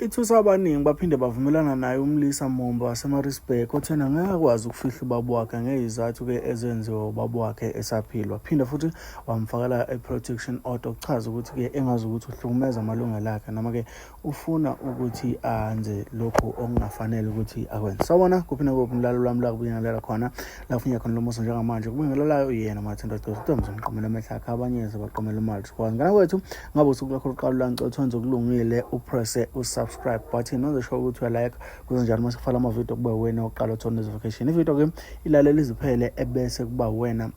Ithusa abaningi baphinde bavumelana naye umlisa Mumba waseMaritzburg othena ngeke akwazi ukufihla ubaba wakhe ngezizathu-ke ezenziwa ubaba wakhe esaphila. Waphinde futhi wamfakela i-protection order okuchaza ukuthi-ke engazi ukuthi uhlukumeza amalungelo akhe noma-ke ufuna ukuthi anze lokhu okungafanele ukuthi akwenze. Sawubona kuphi nakuphi mlaleli wami la kubingelela khona la kufunye khona lo musa njengamanje kubingelelayo yena Mathanda Gcosi Ntombi ngiqomela amehlo akhe abanye sebaqomela imali sikwazi ngana kwethu ngabe usuku lwakho lokuqala lwangicela ukuthi wenze okulungile upresse usubscribe button wenze sure ukuthi uyalike kuze njalo uma sifala amavidiyo kube wena oqala uthola notification ividiyo ke ilalela iziphele ebese kuba wena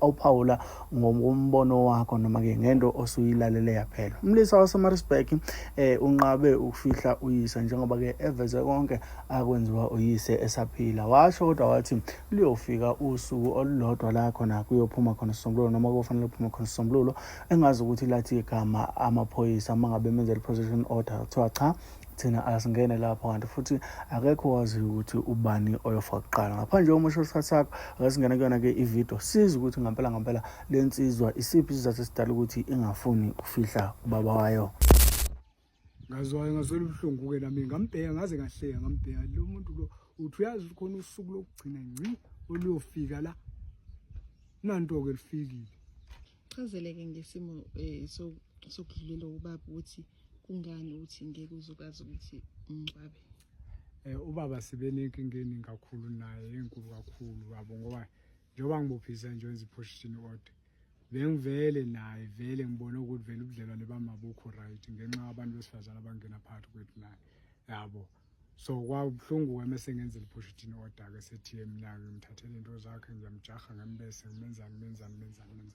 ophawula ngombono wakho noma-ke ngento osuyilalele yaphela umlisa waseMaritzburg unqabe ukufihla uyise njengoba-ke eveze konke akwenziwa uyise esaphila washo kodwa wathi luyofika usuku olulodwa la khona kuyophuma khona isisombululo noma kufanele kuphume khona isisombululo engazi ukuthi lathi igama amaphoyisa uma ngabe emenzela i-protection order kuthiwa cha thina asingene lapho kanti futhi akekho waziyo ukuthi ubani oyofa kuqala ngaphandle komusho isikhathi sakho ake singene kuyona-ke ividiyo siza ukuthi ngampela ngampela le nsizwa isiphi isizathu esidala ukuthi ingafuni ukufihla ubaba wayo. Ngazwayo ngazwela ubuhlungu-ke nami ngambheka ngaze ngahleka ngambheka lo muntu lo uthi uyazi khona usuku lokugcina ngci oluyofika la nanto-ke lufikile. Chazeleke ngesimo eh, sokudlulela ubaba ukuthi kungani uthi ngeke uzokwazi ukuthi umngcwabe. Eh, ubaba sibe nenkinga eningi kakhulu naye enkulu kakhulu babo ngoba njengoba ngibophisa nje wenza i-position order Bengivele naye vele ngibone ukuthi vele ubudlelwane bami abukho right ngenxa yabantu besifazane abangena phakathi kwethu naye yabo. So kwabuhlungu-ke uma sengenzela i-position order-ke sethi mina-ke ngimthathele into zakhe ngiyamjaha ngembese ngimenzani ngimenzani ngimenzani ngimenzani.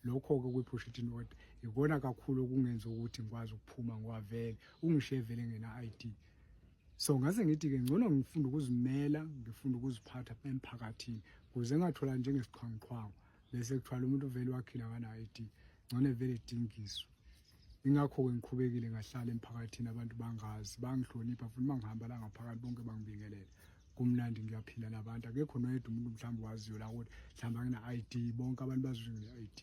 Lokho-ke kwi-position order ikona kakhulu okungenza ukuthi ngikwazi ukuphuma ngoba vele ungishiye vele ngena-I_D. So ngase ngithi-ke ngcono ngifunda ukuzimela ngifunda ukuziphatha emphakathini kuze ngingathola njengesiqhwanguqhwangu. Bese kuthiwa lo muntu vele wakhila akana-ID ngcono vele edingiswe. Ingakho-ke ngiqhubekile ngahlala emphakathini abantu bangazi bangihlonipha futhi uma ngihamba la ngaphakathi bonke bangibingelela. Kumnandi ngiyaphila nabantu akekho noyedwa umuntu mhlawumbe waziyo la ukuthi mhlawumbe angina-ID bonke abantu bazi ukuthi ngine-ID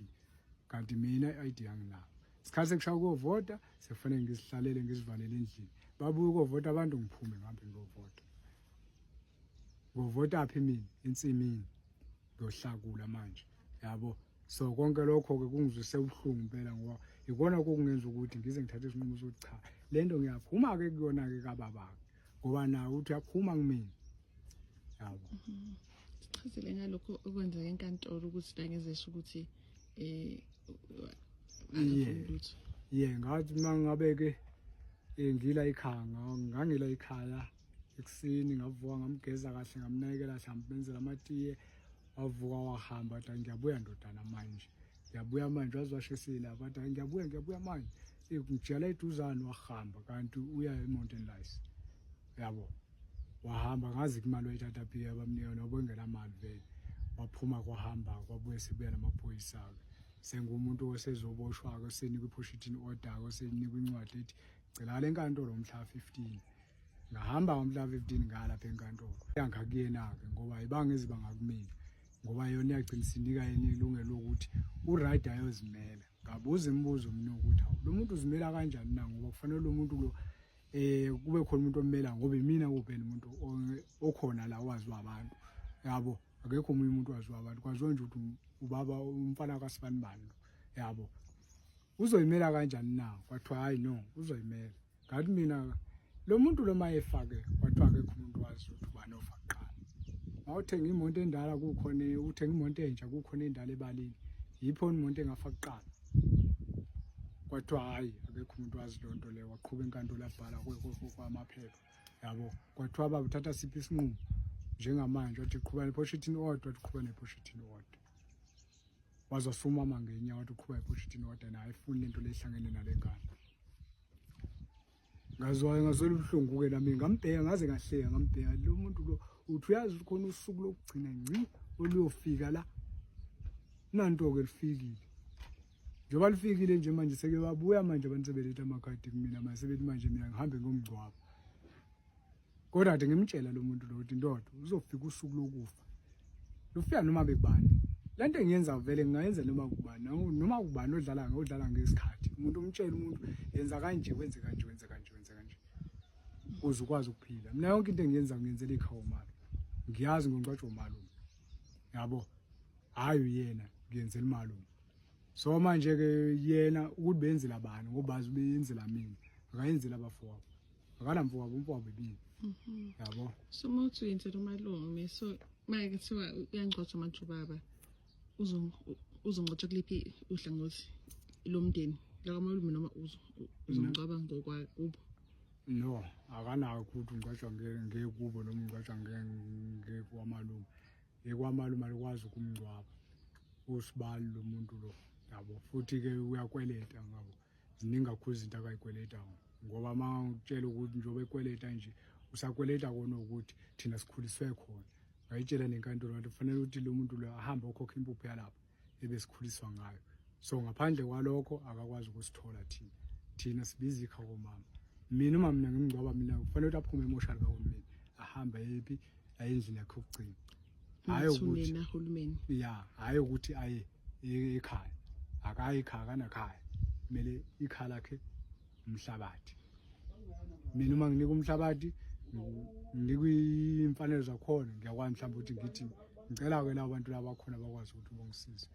kanti mina i-ID anginayo. Isikhathi sekushaya ukuyovota sekufanele ngizihlalele ngizivalele endlini. Babuye ukovota abantu ngiphume ngihambe ngiyovota. Ngovota phi mina? Ensimini. Ngiyohlakula manje yabo. So konke lokho-ke kungizwise ubuhlungu impela ngoba ikona kokungenza ukuthi ngize ngithathe isinqumo sokuthi cha le nto ngiyaphuma-ke kuyona-ke kababa-ke ngoba naye uthi uyaphuma kumina yabo. Sichazele ngalokho okwenzeka enkantolo ukuthi la ngizesho ukuthi akafuni lutho. Ye ngathi uma ngabe-ke ngila ikhaya ngangila ikhaya ekuseni ngavuka ngamgeza kahle ngamnakekela kahle ngamenzela amatiye wavuka wahamba wathi ngiyabuya ndodana manje ngiyabuya manje waze washesile lapha wathi ngiyabuya ngiyabuya manje ngijela eduzane wahamba kanti uya e-Mountain Lice yabo wahamba ngazi imali wayithatha phi abamnika yona obengenamali vele waphuma kwahamba kwabuye sebuya namaphoyisa-ke sengumuntu osezoboshwa-ke osenikwa i-position order-ke osenikwa incwadi ethi cela le nkantolo mhla 15 ngahamba ngomhla 15 ngaya lapha enkantolo yangakuyena-ke ngoba ayibanga iziba ngakumina ngoba yona iyagcina isinika yena ilungelo lokuthi uright ayozimela ngabuza imibuzo mina ukuthi hawu lo muntu uzimela kanjani na ngoba kufanele lo muntu lo kube khona umuntu omela ngoba imina kuphela umuntu okhona la waziwa abantu yabo akekho omunye umuntu waziwa abantu kwaziwa nje ukuthi ubaba umfana kaSibanibani lo yabo uzoyimela kanjani na kwathiwa hayi no uzoyimela ngathi mina lo muntu lo mayefake kwathiwa akekho umuntu wazi ukuthi ubani ofa kuqala mawuthenga imoto endala kukhona uthenga imoto entsha kukhona endala ebalini yipho imoto engafa kuqala kwathiwa hhayi akekho umuntu wazi loo nto leyo waqhuba inkantolo yabhala kwamaphepha yabo kwathiwa baba uthatha siphi isinqumo njengamanje wathi qhuba nephoshithi order wathi qhuba nephoshithi order waze wasumama ngenyawo wathi uqhuba iphoshithi order naye ayifuni lento lehlangene nale ngane ngazwayo ngazwela ubuhlungu-ke nami ngambheka ngaze ngahleka ngambheka lo muntu lo uthi uyazi khona usuku lokugcina ngci oluyofika la nanto-ke lufikile njengoba lufikile nje manje seke babuya manje abantu sebeletha amakhadi kumina manje sebethi manje mina ngihambe ngomngcwabo kodwa kade ngimtshela lo muntu lo ukuthi ndoda uzofika usuku lokufa lufika noma bekubani le nto engiyenza vele ngingayenza noma kubani noma kubani odlala ngodlala ngesikhathi umuntu umtshela umuntu yenza kanje wenze kanje wenze kanje wenze kanje. Ukuze ukwazi ukuphila. Mina yonke into engiyenza ngiyenzela ikhaya umalume. Ngiyazi ngongcwatshwa umalume. Yabo. Hayi uyena ngiyenzela umalume. So manje ke yena ukuthi benzela bani ngoba bazi beyenzela mina. Akayenzela abafowabo. Akanamfowabo umfowabo ebini. Yabo. So uma uthi uyenzela umalume, so manje kuthiwa uyangcwatshwa manje ubaba, uzongcwatshwa kuliphi uhlangothi lomndeni lakamalume noma uzongcwaba ngokwakubo? No, akanako ukuthi ungcwatshwa ngekubo noma ungcwatshwa ngekwamalume. Ngekwamalume alikwazi ukumngcwaba usibali lo muntu lo, yabo. Futhi-ke uyakweleta ngabo, ziningi kakhulu izinto akayikweletayo, ngoba uma ngitshela ukuthi njengoba ekweleta nje usakweleta kona ukuthi thina sikhuliswe khona. Ngayitshela nenkantolo ngathi kufanele ukuthi lo muntu lo ahambe okhokha impuphu yalapho ebesikhuliswa ngayo. So ngaphandle kwalokho akakwazi ukusithola thina. Thina sibiza ikha komama. Mina uma mina ngimngcwaba mina kufanele ukuthi aphume emoshali kahulumeni ahambe ayephi, aye endlini yakhe yokugcina. Hhayi ukuthi nahulumeni. Ya, hhayi ukuthi aye ekhaya. Akayi ekhaya, akanakhaya. Kumele ikhaya lakhe umhlabathi. Mina uma nginika umhlabathi nginika iy'mfanelo zakhona, ngiyakwazi mhlawumbe ukuthi ngithi ngicela-ke labo bantu laba khona bakwazi ukuthi bangisize.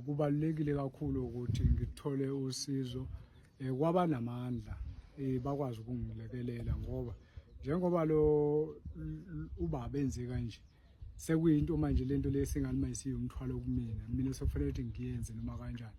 Kubalulekile kakhulu ukuthi ngithole usizo kwabanamandla bakwazi ukungilekelela, ngoba njengoba lo ubaba enze kanje sekuyinto manje lento le singani mayisiyumthwalo kumina. Mina sekufanele ukuthi ngiyenze noma kanjani.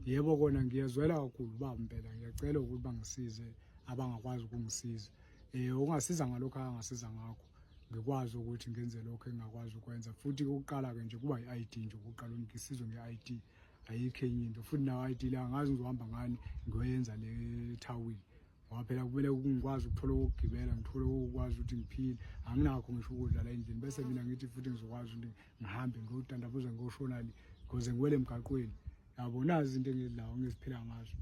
Yebo kona ngiyezwela kakhulu ubaba impela, ngiyacela ukuthi bangisize abangakwazi ukungisiza. Ungasiza ngalokho angasiza ngakho, ngikwazi ukuthi ngenze lokho engingakwazi ukwenza. Futhi ukuqala-ke nje kuba i-ID nje, ukuqala ngisizwe nge-ID, ayikho enye into. Futhi nayo i-ID la angazi ngizohamba ngani ngiyoyenza le thawini, ngoba phela kumele ngikwazi ukuthola okokugibela, ngithole okokwazi ukuthi ngiphile. Anginakho ngisho ukudla la endlini, bese mina ngithi futhi ngizokwazi ukuthi ngihambe ngiyodandabuza ngiyoshona le ngoze ngiwele emgaqweni. Yabo, nazi izinto engidlayo ngiziphila ngazo,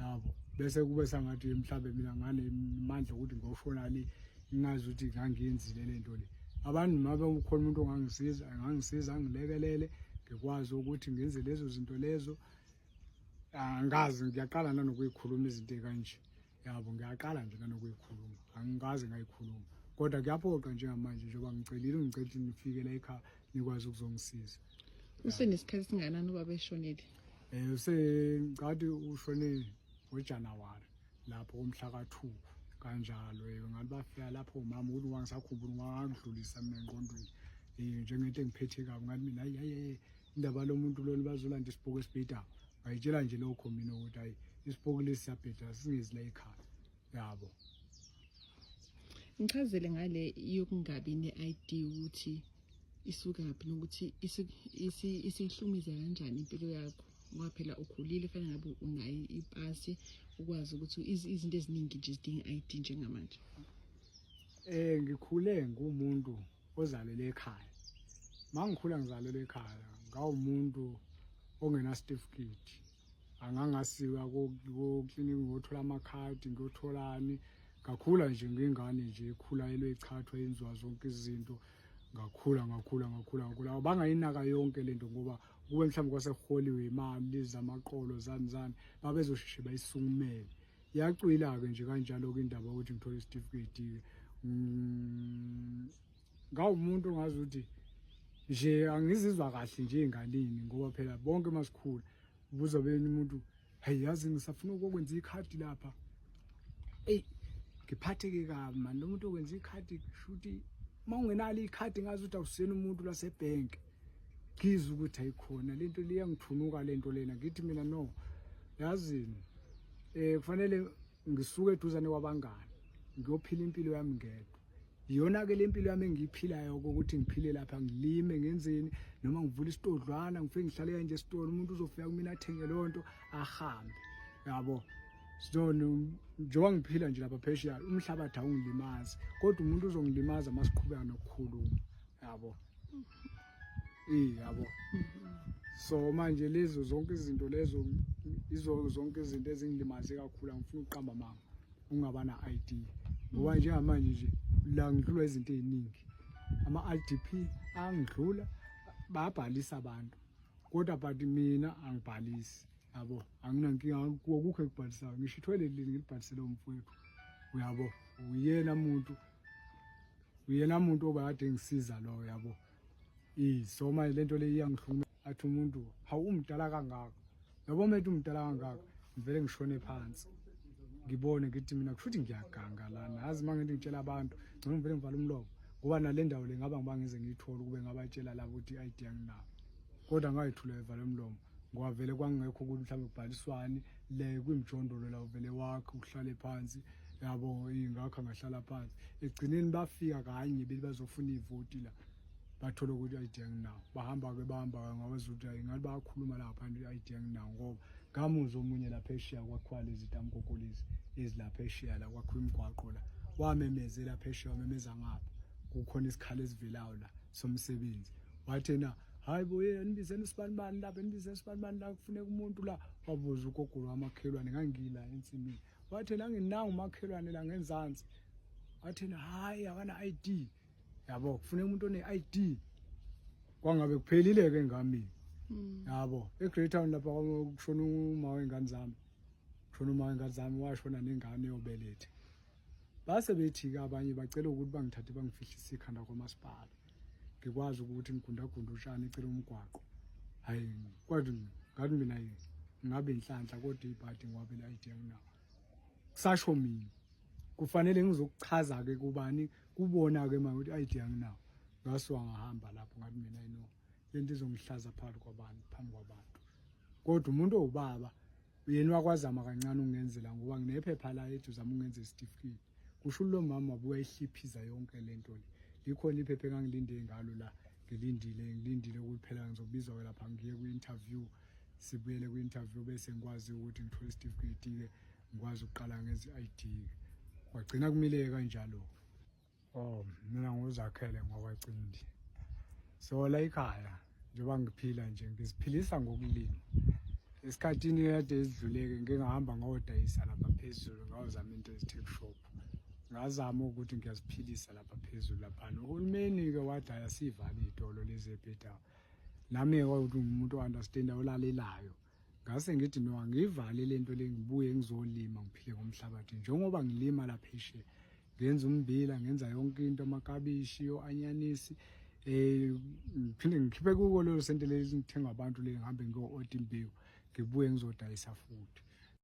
yabo. Bese kube sangathi mhlawumbe mina nganemandla ukuthi ngiyoshona le ngingazi ukuthi ngangiyenzile le nto le. Abantu mabe ukhona umuntu ongangisiza, angangisiza angilekelele ngikwazi ukuthi ngenze lezo zinto lezo. Angazi, ngiyaqala nanokuyikhuluma izinto ekanje, yabo, ngiyaqala nje nanokuyikhuluma, angikaze ngayikhuluma, kodwa kuyaphoqa njengamanje njengoba ngicelile, ngicela ukuthi nifike la ekhaya nikwazi ukuzongisiza. Usenesikhathi singakanani ubaba eshonile? Usengicabanga ushone ngoJanuwari lapho komhla ka-2 kanjalo. Ngathi bafika lapho umama ukuthi wangisakhumbula ngakudlulisa mina engqondweni njengento engiphethe kabi. Ngathi mina hayi hayi, indaba lo muntu lona bazolanda isibhuku esibhedayo. Ngayitshela nje lokho mina ukuthi hayi isibhuku lesi siyabheda, singezi la ekhaya, yabo. Ngichazele ngale yokungabi ne-ID ukuthi isukaphi nokuthi isihlumize kanjani impilo yakho, ngoba phela ukhulile, fanele ngabe unayo ipasi ukwazi ukuthi izinto eziningi nje zidinga i-ID njengamanje. Ngikhule ngumuntu ozalelwe ekhaya. Mangikhula ngizalelwe ekhaya, ngawumuntu ongena certificate. Angangasiwa ko-clinic ngiyothola amakhadi, ngiyotholani. Ngakhula nje ngingane nje ekhula echathwa yenziwa zonke izinto. Ngakhula ngakhula ngakhula ngakhula, bangayinaka yonke lento, ngoba kube mhlawumbe kwasekuholiwe imali zamaqolo zani zani, babezosheshe bayisukumele. Yacwila-ke nje kanjalo-ke indaba yokuthi ngithole isitifiketi. Ngawumuntu ongazi ukuthi nje angizizwa kahle nje ey'nganeni, ngoba phela bonke masikhula ubuza beni umuntu, hayi yazi ngisafuna ukokwenza ikhadi lapha, eyi ngiphatheke kabi mani lo muntu okwenza ikhadi, shuthi uma ungenalo ikhadi ngazi ukuthi awusiyena umuntu lasebhenki. Ngizwe ukuthi ayikhona lento liyangithunuka lento lena. Ngithi mina no, yazini kufanele ngisuke eduzane kwabangani ngiyophila impilo yami ngedwa. Iyona-ke le mpilo yami engiyiphilayo, ukuthi ngiphile lapha, ngilime, ngenzeni, noma ngivule isitodlwana, ngifike ngihlale kanje esitolo, umuntu uzofika kumina athenge leyo nto ahambe, yabo. So njengoba ngiphila nje lapha phesheya, umhlabathi awungilimazi, kodwa umuntu uzongilimaza uma siqhubeka nokukhuluma, yabo. Yabo. So manje lezo zonke izinto lezo, izo zonke izinto ezingilimaze kakhulu. Angifuni ukuqamba amanga, ungaba na ID, ngoba njengamanje nje la ngidlulwa izinto eziningi. Ama-IDP angidlula, bayabhalisa abantu, kodwa but mina angibhalisi, yabo. Anginankinga kokukho ekubhalisayo, ngisho ithoyilet leli ngilibhalisele umfowethu. Uyabo, uyena muntu, uyena muntu obakade ngisiza lo, yabo. So manje lento le iyangihlukumeza, athi umuntu hawu umdala kangaka, yabo, methi umdala kangaka, ngivele ngishone phansi, ngibone ngithi mina kushuthi ngiyaganga lana. Yazi, uma ngithi ngitshela abantu, ngcono ngivele ngivale umlomo, ngoba nale ndawo le ngaba ngiba ngize ngiyithole ukube ngabatshela labo ukuthi i-ID anginayo, kodwa ngayithula evale umlomo, ngoba vele kwangekho ukuthi mhlawumbe kubhaliswani le kwimjondolo la, uvele wakhe uhlale phansi, yabo. Ingakho ngahlala phansi. Ekugcineni bafika kanye bethi bazofuna ivoti la, bathola ukuthi i-ID anginawo. Bahamba-ke, bahamba, ngabazi ukuthi hayi, ngathi bayakhuluma la ngaphandle, i-ID anginawo, ngoba ngamuzwa omunye lapha eshiya kwakhiwa lezi tamkoko lezi ezilapha eshiya la kwakhiwa imigwaqo la, wamemezela phesheya, wamemeza ngapha kukhona isikhala esivelayo la somsebenzi, wathi yena, "Hayi bo, yena nibizeni usibanibani lapha, nibizeni usibanibani la, kufuneka umuntu la." Wabuza ugogolo wamakhelwane, ngangila ensimini, wathi yena, "Nginanga umakhelwane la ngenzansi." Wathi yena, "Hayi, akana ID, yabo, kufuneka umuntu one-ID." Kwangabe kuphelile-ke ngami, yabo. E-Greytown lapha kushona uma wengane zami, kushona uma wengane zami, washona nengane yobelethe. Base bethi-ke abanye bacela ukuthi bangithathe bangifihlise ikhanda kwamasipala, ngikwazi ukuthi ngigundagunda utshani ecela umgwaqo. Hayi, kwathi ngathi mina ngabe inhlanhla, kodwa ibhadi ngoba phela i-ID anginawo. Kusasho mina kufanele ngizokuchaza-ke kubani, kubona-ke manje ukuthi i-ID anginawo. Ngasuka ngahamba lapho, ngathi mina no, lento izongihlaza phakathi kwabantu, phambi kwabantu. Kodwa umuntu owubaba yena wakwazama kancane ungenzela, ngoba nginephepha la ethi uzama ungenza isitifiketi. Kusho lo mama wabuya ihliphiza yonke lento le. Likhona iphepha engangilinde ngalo la, ngilindile, ngilindile ukuthi phela ngizobizwa lapha ngiye kwi-interview, sibuyele kwi-interview, bese ngikwazi ukuthi ngithole isitifiketi-ke, ngikwazi ukuqala ngenze i-ID-ke. Kwagcina kumile kanjalo. Oh, mina nguZakhele ngwakwaCindi. So la ekhaya njengoba ngiphila nje, ngiziphilisa ngokulima. Esikhathini kade esidluleke ngike ngahamba ngayodayisa lapha phezulu, ngayozama into ezi-tuck shop. Ngazama ukuthi ngiyaziphilisa lapha phezulu laphana. Uhulumeni-ke wathi ayasivale iy'tolo lezi ebhedayo. Nami-ke kwakuthi ngumuntu o-understand-a, olalelayo. Ngase ngithi no, angiyivale le nto le, ngibuye ngizolima, ngiphile ngomhlabathi njengoba ngilima lapha phesheya. Ngenza ummbila, ngenza yonke into, amakabishi, o-anyanisi, ngiphinde ngikhiphe kuko lelo sente leli ngithenga abantu le, ngihambe ngiyo-oda imbewu, ngibuye ngizodayisa futhi.